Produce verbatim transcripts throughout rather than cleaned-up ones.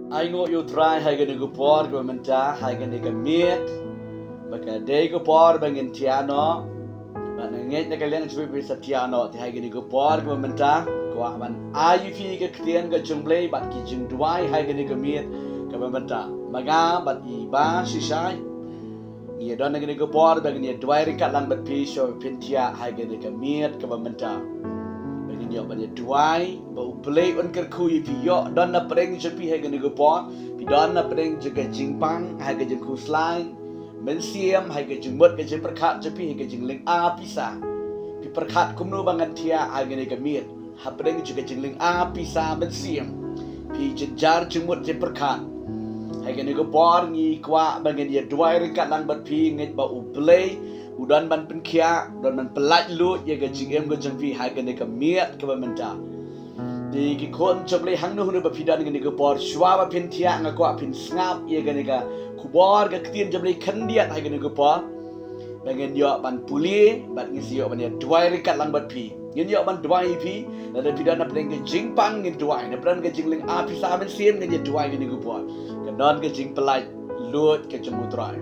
Ai nguh ïa u Trai ha kane ka por kaba mynta, ha kane ka miet ba ka dei ka por ba ngin thiah noh. Bad nga ngeit na ka liang jong phi phi sa thiah noh te ha kane ka por kaba mynta. Kwah ban ai ïa phi ka ktien ka jong U Blei bad ki jingduwai ha kane ka miet kaba mynta. Ma nga bad i Bah Shishai ngi ïadon ha kane ka por ba ngin ïaduwai ryngkat lang bad phi shuwa ba phin thiah ha kane ka miet kaba mynta. Ba ngin ïoh ban ïaduwai ba U Blei un kyrkhu ïa phi, ïoh don na pdeng jong phi ha kane ka por. Phi don na pdeng jong ka jingpang ha ka jingkhuslai mynsiem, ha ka jingmut ka jingpyrkhat jong phi, ha ka jinglynga pisa. Phi pyrkhat kumno ba ngan thiah ha kane ka miet. Ha pdeng jong ka jinglynga pisa mynsiem, phi jynjar jingmut jingpyrkhat. Ha kane ka por ngi kwah ba ngin ïaduwai ryngkat lang bad phi, ngeit ba U Blei u don ban pynkhiah, u don ban pyllait luid ïa ka jingim ka jong phi ha kane ka miet kaba mynta. Te ki khun jong U Blei, hangno hangno ba phi don ha kane ka por, shuwa ba phin thiah nga kwah phin sngap ïa kane ka khubor ka ktien jong U Blei khyndiat ha kane ka por. Ba ngin ïoh ban pule bad ngin sa ïoh ban ïaduwai ryngkat lang bad phi. Ngin ïoh ban duwai ïa phi. Lada phi don na pdeng ka jingpang ngin duwai, na pdeng ka jinglynga pisa mynsiem ngin ïaduwai ha kane ka por. Ka don ka jingpyllait luid ka jong U Trai.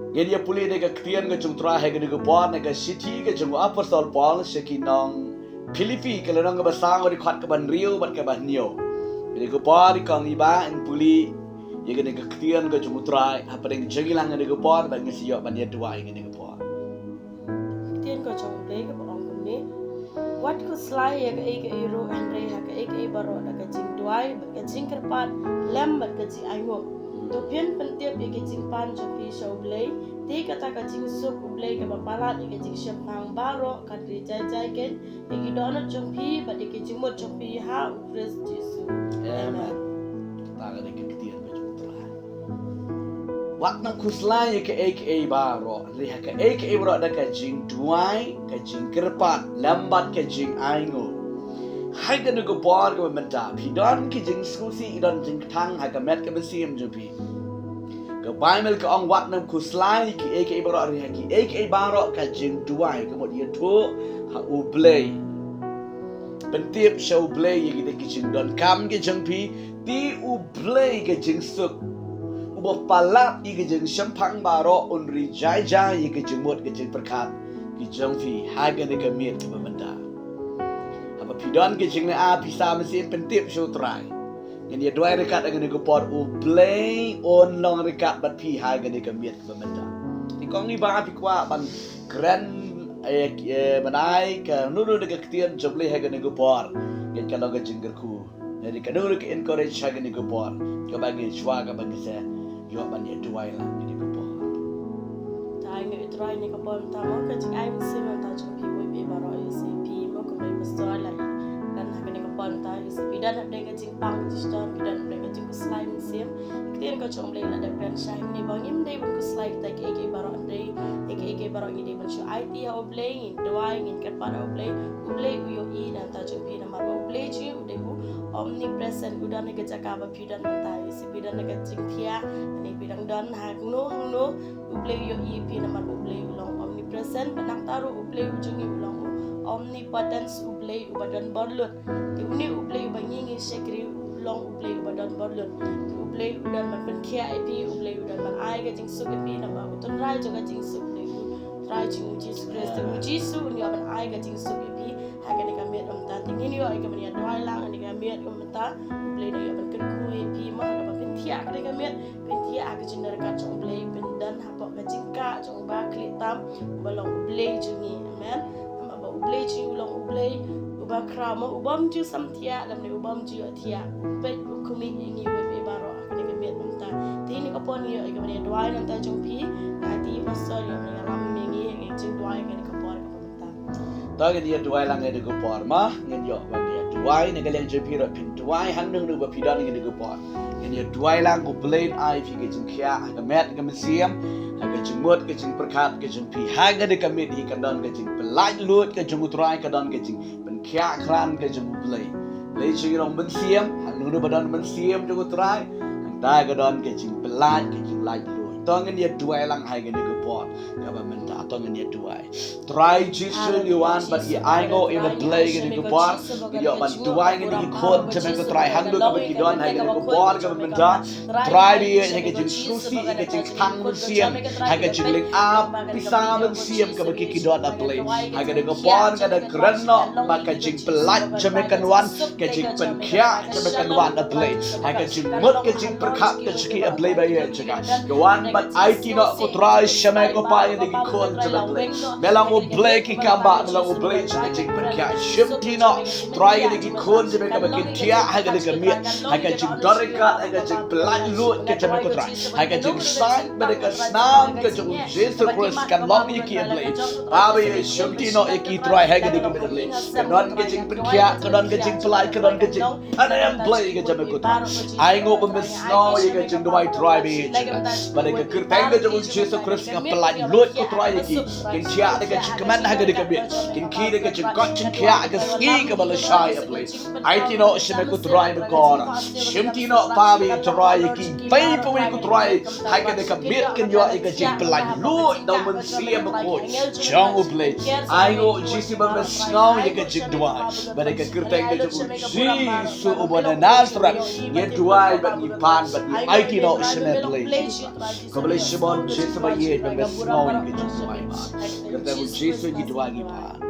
Ngin ïa pule na ka ktien ka jong U Trai ha kane ka por, na ka shithi ka jong u Apostol Paul sha ki nong Philippi, ka lynnong kaba saw, ka dkhot kaba hynriew bad kaba hynñiew. Kane ka por i kong i Bah, yn pule ïa kane ka ktien ka jong U Trai ha pdeng jong ngi lang ha kane ka por, bad ngin sa ïoh ban ïaduwai ha kane ka por. Ktien ka jong U Blei kaba ong kumne: Wat khuslai ïa kaei kaei ruh, hynrei ha kaei kaei baroh da ka jingduwai bad ka jingkyrpad lem bad ka jingainguh, to phin pyntip ïa ka jingpan jong phi sha U Blei. Te kata ka jingsuk U Blei kaba palat ïa ka jingshemphang baroh kan ri jai jai keiñ ïa ki dohnud jong phi bad ïa ki jingmut jong phi ha U Khrist Jisu. Amen. Amen. Tang ka dei ka ktien ka jong U Trai. Wat nang khuslai ïa kaei kaei baroh, hynrei ha kaei kaei baroh da ka jingduwai, ka jingkyrpad lem bad ka jingainguh. Ha kane ka por kaba mynta phi don ki jingsngewsih, ki don jingkthang ha ka met ka mynsiem jong phi. Ka Baibl ka ong wat nang khuslai kiei kiei baroh, hynrei ha kiei kiei baroh ka jingduwai, ka mut ïathuh ha U Blei, pyntip sha U Blei ïa kita ki jingdonkam ki jong phi. Te U Blei ka jingsuk, uba palat ïa ka jingshemphang baroh, un ri jai jai ïa ka jingmut ka jingpyrkhat ki jong phi ha kane ka miet kaba mynta. Haba phi don ka jinglynga pisa mynsiem, pyntip sha U Trai. Ngin ïaduwai ryngkat ha kane ka por, U Blei un long ryngkat bad phi ha kane ka miet kaba mynta. Te kong i Bah, phi kwah ban kren, eh, eh, ban ai kano kano ka ktien jong U Blei ha kane ka por? Ngeit ka long ka jingkyrkhu, ne kano kano ka encourage ha kane ka por, kaba ngi shuwa kaba ngi sa ïoh ban ïaduwai lang ha kane ka por. Te ai nguh ïa U Trai ha kane ka por mynta mo, ka jingai mynsiem mynta jong phi uwei uwei baroh, ïa phi mo, kumba i Pastor la kren ha kane ka por mynta, ïa phi don hapdeng ka jingpang ka jingshitom, phi don hapdeng ka jingkhuslai mynsiem. Ka ktien ka jong U Blei la dep kren shai hangne ba ngim dei ban khuslai kita kiei kiei baroh, hynrei ïa kiei kiei baroh ngi dei ban shu aiti ha U Blei, ngin duwai, ngin kyrpad ha U Blei. U Blei u ïohi na ka bynta jong phi, namar ba U Blei jong ngi u dei u omnipresent, u don ha ka jaka ba phi don mynta, ïa phi don ha ka jingthiah, ne phi dang don hangno hangno, U Blei u ïohi ïa phi namar ba U Blei u long omnipresent. Bad nangta ruh U Blei u jong ngi u long u omnipotence, U Blei uba don bor lut. Te une U Blei uba ngi ngi shakri u long U Blei uba don bor lut. Te U Blei u don ban pynkhiah ïa phi, U Blei u don ban ai ka jingsuk ïa phi, namar u tynrai jong ka jingsuk u dei U Trai jong ngi U Jisu Khrist. Te U Jisu un ïoh ban ai ka jingsuk ïa phi ha kane ka miet mynta. Te ngin ïoh ïa ka ban ïaduwai lang ha kane ka miet mynta. U Blei u dang ïoh ban kyrkhu ïa phi mo, haba phin thiah ha kane ka miet, phin thiah ha ka jingdon ryngkat jong U Blei, phin don hapoh ka jingkah jong uba khlieh tam, uba long U Blei jong ngi. Amen. Namar ba U Blei jong ngi u long U Blei uba khraw mo, u bym ju samthiah lymne u bym ju ïohthiah. U peit u khmih ïa ngi uwei uwei baroh ha kane ka miet mynta. Te ha kane ka por ngi ïoh ïa ka ban ïaduwai na ka bynta jong phi. Nga te Pastor ïoh ban ïalam ïa ngi ha ka jingduwai ha kane ka por kaba mynta. To ngin ïaduwai lang ha kane ka por mo, ngin ïoh ban ïaduwai na ka liang jong phi ruh, phin duwai hangno hangno ba phi don ha kane ka por. Ngin ïaduwai lang, U Blei un ai phi ka jingkhiah ha ka met ka mynsiem, ha ka jingmut ka jingpyrkhat ka jong phi. Ha kane ka miet hi kan don ka jingpyllait luid ka jong U Trai, ka don ka jingpynkhiah khlaiñ ka jong U Blei. Blei jong ngi long mynsiem, hangno hangno ba don mynsiem jong U Trai, hangta ka don ka jingpyllait, ka jinglait luid. To ngin ïaduwai lang ha kane ka por kaba mynta. To ngin ïa duwai. Trai Jisu, ngi wan bad ngi ainguh ïa ba Blei, ka dei ka por ba ïoh ban duwai ïa kine ki khun jong me ko Trai, hangno kaba ki don ha kane ka por kaba mynta. Trai, ba ïa ha ka jingsngewsih, ha ka jingtang mynsiem, ha ka jingleh ap pisa mynsiem kaba ki ki don, A Blei. Ha kane ka por nga da kren noh ba ka jingpyllait jong me kan wan, ka jingpynkhiah jong me kan wan, A Blei. Ha ka jingmut ka jingpyrkhat ka jong ki, A Blei, ba ïa jong nga. Ka wan ban aiti noh ko Trai sha me ko Pa ïa kine ki khun jong me, A Blei. Me long U Blei ki kam ba, me long U Blei jong ka jingpynkhiah. Shimti noh Trai ïa kine ki khun jong me kaba kin thiah ha kane ka miet, ha ka jingdon ryngkat, ha ka jingpyllait luid ka jong me ko Trai, ha ka jingsaiñ bad ka snam ka jong U Jisu Khrist kan long ïa ki, A Blei. Pa, ba ïa shimti noh ïa ki Trai ha kane ka miet, A Blei. Ka don ka jingpynkhiah, ka don ka jingpyllait, ka don ka jing Ane, A Blei, ka jong me ko Trai. Ainguh ba me sngew ïa ka jingduwai Trai, ba ïa jong nga. Bad da ka kyrteng ka jong U Jisu Khrist nga pyllait luid ko Trai ïa ki. Kin thiah da ka jingkmen ha kane ka miet. Kin khie da ka jingkoit jingkhiah ha ka sngi kaba lashai, A Blei. Aiti noh sha me ko Trai me kor. Shimti noh Pa, ba ïa Trai ïa ki. Pei pawei ko Trai ha kane ka miet kin ïoh ïa ka jingpyllait luid da U Mynsiem Bakhuid jong U Blei. Ainguh Jisu ba me sngew ïa ka jingduwai. Bad da ka kyrteng ka jong U Jisu uba na Nasareth ngi duwai bad ngi pan bad ngi aiti noh sha me, Blei. Khublei shibun Jisu ba ïeit ba me sngew ïa ka jingduwai, Pa. Kyrteng U Jisu ngi duwai ngi pan.